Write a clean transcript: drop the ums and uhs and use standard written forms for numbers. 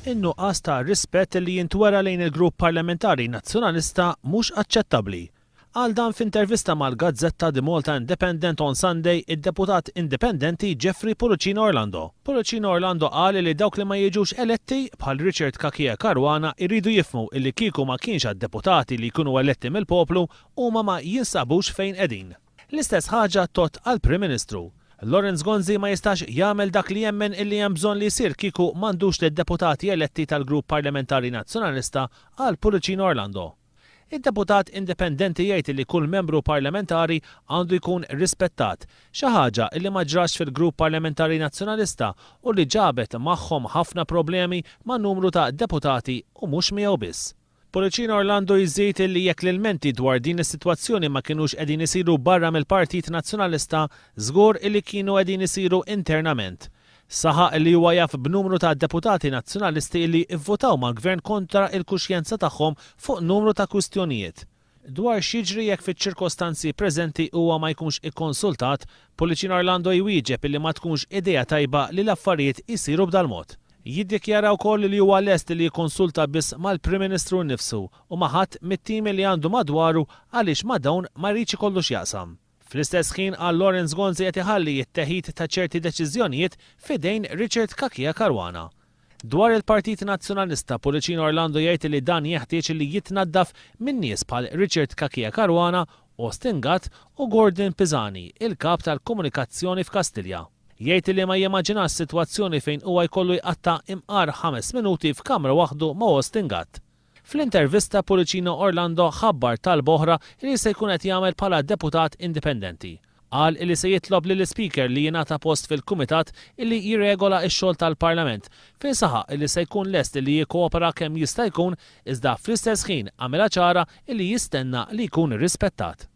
In-nuqqas ta' rispett li jintwera lejn il-Grupp Parlamentari Nazzjonalista mhux aċċettabbli. Qal dan f'intervista mal-gazzetta The Malta Independent on Sunday id-Deputat Indipendenti Jeffrey Pullicino Orlando. Pullicino Orlando qal li dawk li ma jiġux eletti, bħal Richard Cachia Caruana jridu jifhmu illi kieku ma kienx għad-deputati li jkunu eletti mill-poplu huma ma jinsabux fejn qegħdin. L-istess ħaġa tgħodd għall-Prim Ministru. Lawrence Gonzi ma jistax jagħmel dak li jemmen illi hemm bżonn li jsir kieku m'għandux lid-deputati eletti tal-Grupp Parlamentari Nazzjonalista, qal Pullicino Orlando. Id-deputat indipendenti jgħid li kull membru parlamentari għandu jkun rispettat, xi ħaġa li ma ġratx fil-Grupp Parlamentari Nazzjonalista u li ġabet magħhom ħafna problemi ma' numru ta' deputati u mhux miegħu biss. Pullicino Orlando jżid li jekk l-ilmenti dwar din is-sitwazzjoni ma kinux qegħdin isiru barra mill-Partit Nazzjonalista, żgur li kienu qegħdin isiru internament. Saħaq li huwa jaf b'numru ta' deputati Nazzjonalisti li vvutaw mal-Gvern kontra l-kuxjenza tagħhom fuq numru ta' kwistjonijiet. Dwar x'jiġri jekk fiċ-ċirkostanzi preżenti huwa ma jkunx ikkonsultat, Pullicino Orlando jwieġeb li ma tkunx idea tajba li l-affarijiet isiru b'dal-mod. Jiddikjara wkoll li huwa lest li jikkonsulta biss mal-Prim Ministru nnifsu u ma' ħadd mit-tim li għandu madwaru għaliex ma' dawn ma jridx ikollu x'jaqsam. Fl-istess ħin qal Lawrence Gonzi qed iħalli t-teħid ta' ċerti deċiżjonijiet f'idejn Richard Cachia Caruana. Dwar il-Partit Nazzjonalista, Pullicino Orlando jgħid li dan jeħtieġ li jitnaddaf minn nies bħal Richard Cachia Caruana, Austin Gatt u Gordon Pisani, il-Kap tal-Komunikazzjoni f'Kastilja. Jgħid li ma jimmaġinax sitwazzjoni fejn huwa jkollu jqatta' imqar ħames minuti f'kamra waħdu ma' Austin Gatt. Fl-intervista Pullicino Orlando ħabbar talba oħra li se jkun qed jagħmel bħala deputat indipendenti. Qal li se jitlob lill-Ispeaker li jingħata post fil-kumitat li jirregola x-xogħol tal-Parlament fejn saħaq li se jkun lest li jikkoopera kemm jista' jkun iżda fl-istess ħin għamilha ċara li jistenna li jkun rispettat.